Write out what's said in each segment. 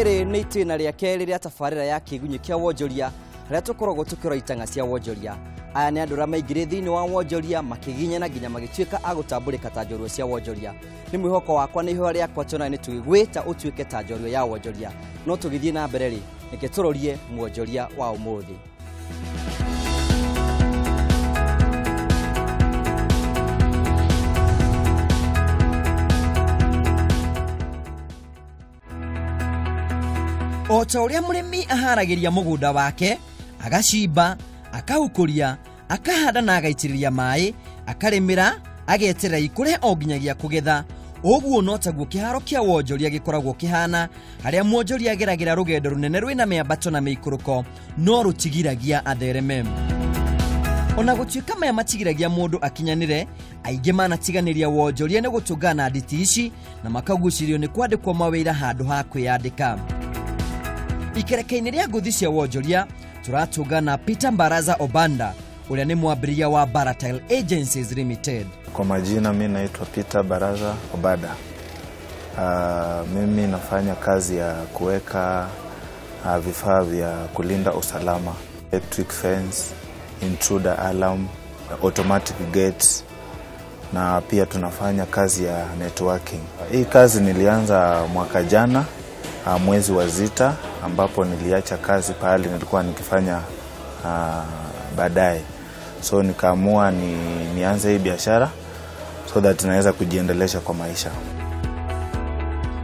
Rĩrĩ nĩ itĩna rĩa kerĩ rĩa tabarĩra ya kĩgunyĩ kĩa wonjoria harĩa tũkoragwo tũkĩrora itang'a cia wonjoria. Aya nĩ andũ arĩa maingĩrĩ thĩinĩ wa wonjoria makĩginyana nginya magĩtuĩka a gũtambũrĩka ta njorua cia wonjoria. Nĩ mwĩhoko wakwa nĩ ihoya rĩakwa tũna nĩ tũgĩgwĩta ũtuĩke ta njorua ya wonjoria. No tũgĩthiĩ na mbere rĩ, reke tũrorie mwonjoria wa ũmũthĩ. O ta ũrĩa mũrĩmi aharagĩria mũgũnda wake, agacimba, akahukũria, akahanda na agaitĩrĩria maĩ, akarĩmĩra, ageterera ikũre o nginyagia kũgetha. Ũguo no taguo kĩharo kĩa wonjoria gĩkoragwo kĩhana, harĩa mwonjoria ageragĩra rũgendo rũnene rwĩna mĩambato na mĩikũrũko, no rũtigiragia athereme. Ona gũtuĩka maya matigiragia mũndũ akinyanĩre, aingĩ manatiganĩria wonjoria nĩ gũtũngana na nditi ici na makagucĩrĩrio nĩ kwandĩkwo mawĩra handũ ha kwĩyandĩka. Ikereka-inĩ rĩa ngũthi cia wonjoria tũratũngana Peter Baraza Obanda ũrĩa nĩ mwambĩrĩria wa Baratile Agencies Limited. Kwa majina mimi naitwa Peter Baraza Obada. Mimi nafanya kazi ya kuweka vifaa vya kulinda usalama, electric fence, intruder alarm, automatic gates, na pia tunafanya kazi ya networking. Hii kazi nilianza mwaka jana mwezi wa 6, ambapo niliacha kazi pahali nilikuwa nikifanya baadaye. So nikaamua nianze hii biashara so that naweza kujiendelesha kwa maisha.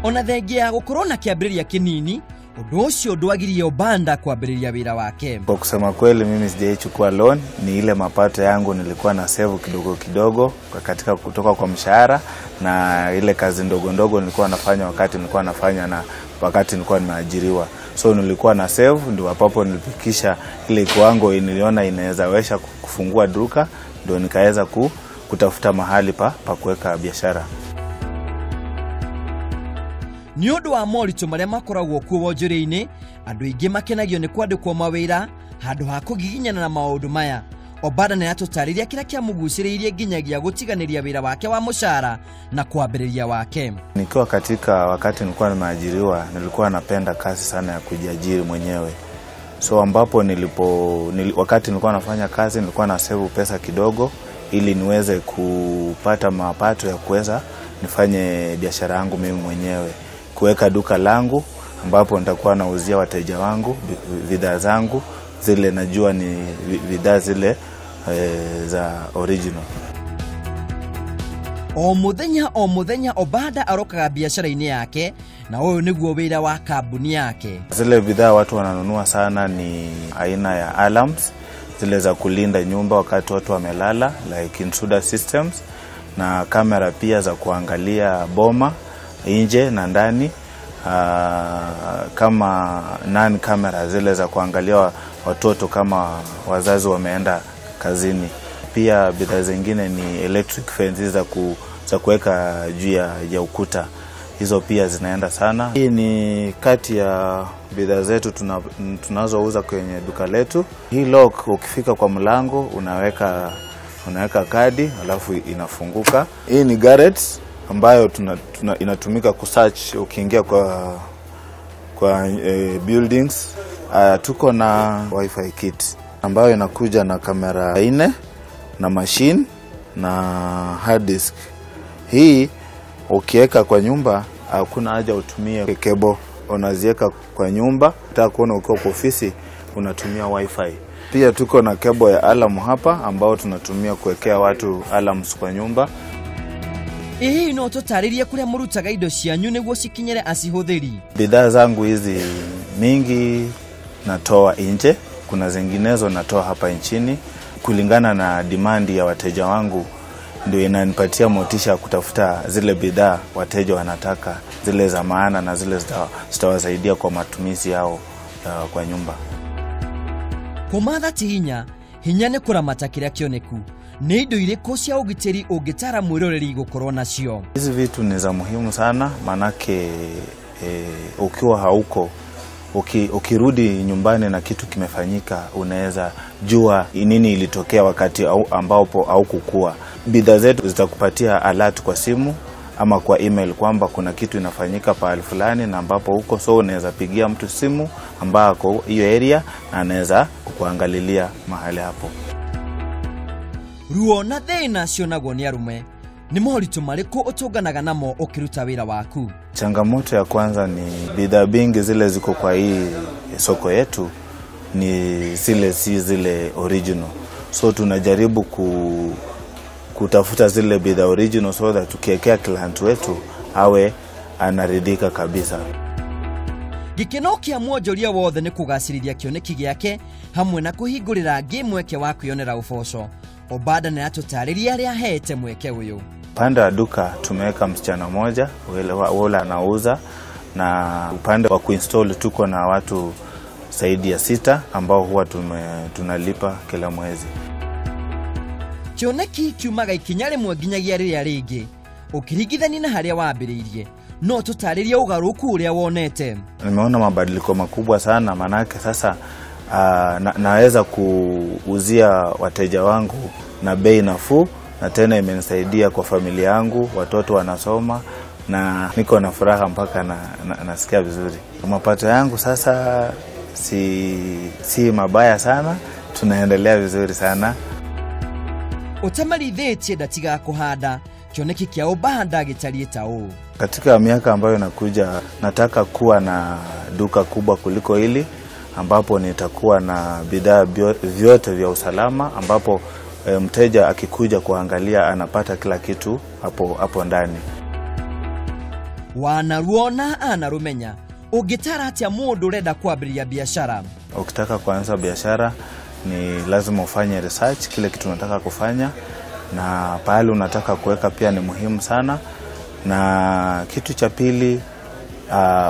Ona thengia gũkorwo na kĩambĩrĩria kĩnini, ũndũ ũcio ndwagirie Obanda kwambĩrĩria wĩra wake. Kwa kusema kweli mimi sijaichukua loan, ni ile mapato yangu nilikuwa na save kidogo kidogo katika kutoka kwa mshahara na ile kazi ndogo ndogo nilikuwa nafanya wakati nilikuwa nafanya na wakati nilikuwa nimeajiriwa. So nilikuwa na save, ndio hapo nilipikisha ile kiwango niliona inaweza kufungua duka, ndio nikaweza kutafuta mahali pa kuweka biashara. Nĩ ũndũ wa moritũ marĩa makoragwo kuo wonjoria-inĩ, andũ aingĩ makenagio nĩ kwandĩkwo mawĩra handũ ha kũgiginyana na maũndũ maya. Obanda nĩ atũtarĩria kĩrĩa kĩamũgucĩrĩirie nginyagia gũtiganĩria wĩra wake wa mũcara na kwambĩrĩria wake. Nikiwa katika wakati nilikuwa nimeajiriwa, nilikuwa napenda kazi sana ya kujiajiri mwenyewe. So ambapo wakati nilikuwa nafanya kazi nilikuwa na save pesa kidogo ili niweze kupata mapato ya kuweza nifanye biashara yangu mimi mwenyewe, kuweka duka langu ambapo nitakuwa nauzia wateja wangu bidhaa zangu zile najua ni bidhaa zile za original. O muthenya Obanda arokaga biashara-inĩ yake na ũyũ nĩguo wĩra wa kambuni yake. Zile bidhaa watu wananunua sana ni aina ya alarms, zile za kulinda nyumba wakati watu wamelala, like intruder systems, na kamera pia za kuangalia boma nje na ndani, kama nan kamera zile za kuangalia watoto kama wazazi wameenda kazini. Pia bidhaa zingine ni electric fences za kuweka juu ya ukuta, hizo pia zinaenda sana. Hii ni kati ya bidhaa zetu tunazouza kwenye duka letu. Hii lock ukifika kwa mlango unaweka kadi alafu inafunguka. Hii ni garret ambayo inatumika kusearch ukiingia kwa buildings. Tuko na wifi kit ambayo inakuja na kamera 4 na machine na hard disk. Hii ukiweka kwa nyumba hakuna haja utumie cable, unaziweka kwa nyumba. Unataka kuona ukiwa kwa ofisi unatumia wifi. Pia tuko na cable ya alarm hapa ambao tunatumia kuwekea watu alarms kwa nyumba. Ĩĩ no tũtarĩrie kũrĩa mũrutaga indo cianyu nĩguo cikinyĩre acihũthĩri. Bidhaa zangu hizi mingi natoa nje, kuna zinginezo natoa hapa nchini kulingana na demand ya wateja wangu, ndio inanipatia motisha kutafuta zile bidhaa wateja wanataka, zile za maana na zile zitawasaidia kwa matumizi yao kwa nyumba. Kũmatha ti hinya, hinya nĩ kũramata kĩrĩa kĩoneku. Nĩ indo irĩkũ cia ũgitĩri ũngĩtara mwĩroreri gũkorwo nacio? Hizi vitu ni za muhimu sana, manake ukiwa hauko, ukirudi nyumbani na kitu kimefanyika, unaweza jua nini ilitokea wakati ambapo haukukua. Bidhaa zetu zitakupatia alert kwa simu ama kwa email kwamba kuna kitu inafanyika pahali fulani na ambapo huko, so unaweza pigia mtu simu ambaye ako hiyo area na anaweza kukuangalilia mahali hapo. Ruo na thĩna cionagwo nĩ arũme nĩ moritũ marĩkũ ũtũnganaga namo ũkĩruta wĩra waku? Changamoto ya kwanza ni bidhaa bingi zile ziko kwa hii soko yetu ni zile si zile original, so tunajaribu kutafuta zile bidhaa original so that tukiwekea client wetu awe anaridhika kabisa. Gĩkeno kĩa mwonjoria wothe nĩ kũgacĩrithia kĩoneki gĩake hamwe na kũhingũrĩra angĩ mweke wa kwĩyonera ũboco. Obada nĩ atũtarĩria arĩa aheete mweke ũyũ. Upande wa duka tumeweka msichana mmoja wale anauza, na upande wa kuinstall tuko na watu zaidi ya 6 ambao huwa tunalipa kila mwezi. Kĩoneki kiumaga ikinya rĩmwe nginyagia rĩrĩa rĩngĩ ũkĩringithania na harĩa wambĩrĩirie. No tũtarĩrie ũgarũrũku ũrĩa wonete. Nimeona mabadiliko makubwa sana, manake sasa naweza kuuzia wateja wangu na bei nafuu, na tena imenisaidia kwa familia yangu, watoto wanasoma na niko na furaha mpaka nasikia vizuri. Mapato yangu sasa si mabaya sana, tunaendelea vizuri sana. Ũtamarithĩtie ndatigaga kũhanda, kĩoneki kĩa Obada gĩtariĩ ta ũũ. Katika miaka ambayo inakuja nataka kuwa na duka kubwa kuliko hili, ambapo nitakuwa na bidhaa vyote vya usalama, ambapo mteja akikuja kuangalia anapata kila kitu hapo ndani. Wanaruona anarumenya ũngĩtara atĩa mũndũ ũrenda kwambĩrĩria biashara? Ukitaka kuanza biashara ni lazima ufanye research kile kitu unataka kufanya, na pahali unataka kuweka pia ni muhimu sana. Na kitu cha pili,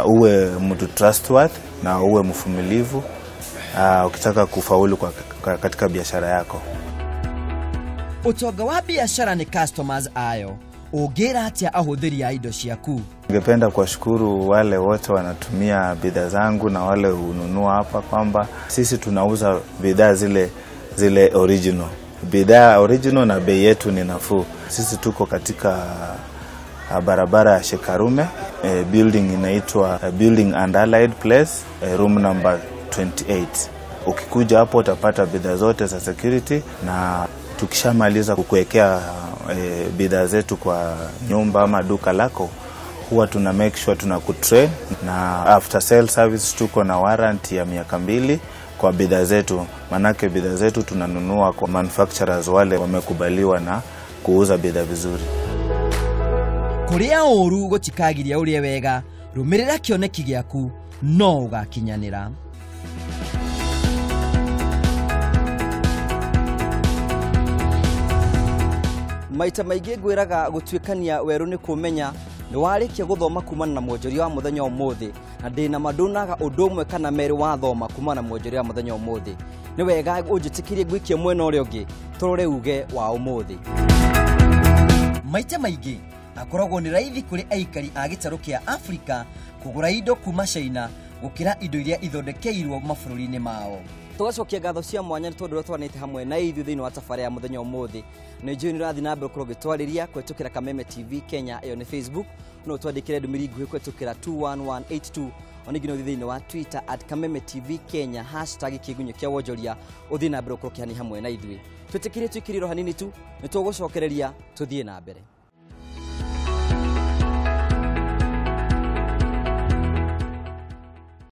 uwe mtu trustworthy na uwe mvumilivu ukitaka kufaulu katika biashara yako. Ũtonga wa biashara ni customers ayo. Ũngĩra atĩa ahũthĩri a indo ciaku? Ningependa kuwashukuru wale wote wanatumia bidhaa zangu na wale hununua hapa, kwamba sisi tunauza bidhaa zile original. Bidhaa original na bei yetu ni nafuu. Sisi tuko katika barabara ya Shekarume, building inaitwa Building and Allied Place, room number 28. Ukikuja hapo utapata bidhaa zote za security, na tukishamaliza kukuwekea bidhaa zetu kwa nyumba ama duka lako, huwa tuna make sure tunakutrain, na after sale service tuko na warranty ya miaka 2 kwa bidhaa zetu. Manake bidhaa zetu tunanunua kwa manufacturers wale wamekubaliwa na kuuza bidhaa vizuri. Kũrĩa ũru gũtikagiria ũrĩe wega, rũmĩrĩra kĩoneki gĩaku no ũgakinyanĩra. Maita maingĩ ngwĩraga gũtuĩkania werũ nĩ kũmenya nĩ warĩkia gũthoma kumana na mwonjoria wa mũthenya ũmũthĩ, na ndĩna ma ndũnaga ũndũ ũmwe kana merĩ wathoma kumana na mwonjoria wa mũthenya ũmũthĩ. Nĩ wega ũnjĩtĩkĩrie ngũikie mwena ũrĩa ũngĩ tũrore uge wa ũmũthĩ. Maita maingĩ akoragwo nĩ raithi kũrĩ aikari a gĩtarũ kĩa Afrika kũgũra indo kuma China gũkĩra indo iria ithondekeirwo mabũrũri-inĩ mao. Tũgacokia ngatho cia mwanya nĩ tondũ ũrĩa twaranĩte hamwe na ithuĩ thĩinĩ wa tabarĩra ya mũthenya ũmũthĩ. Nĩ njũĩ nĩ ũrathiĩ na mbere gũkorwo ũgĩtwarĩria kũhetũkĩra Kameme TV Kenya, ĩyo nĩ Facebook, no ũtwandĩkĩre ndũmĩrĩri nguhĩ kũhetũkĩra 21182. Ona ningĩ no ũthiĩ thĩinĩ wa Twitter at Kameme TV Kenya hashtag kĩgunyũ kĩa wonjoria, ũthiĩ na mbere gũkorwo ũkĩhania hamwe na ithuĩ. Twĩtĩkĩrie twĩkĩrĩrwo hanini tu, nĩ tũgũcokereria tũthiĩ na mbere.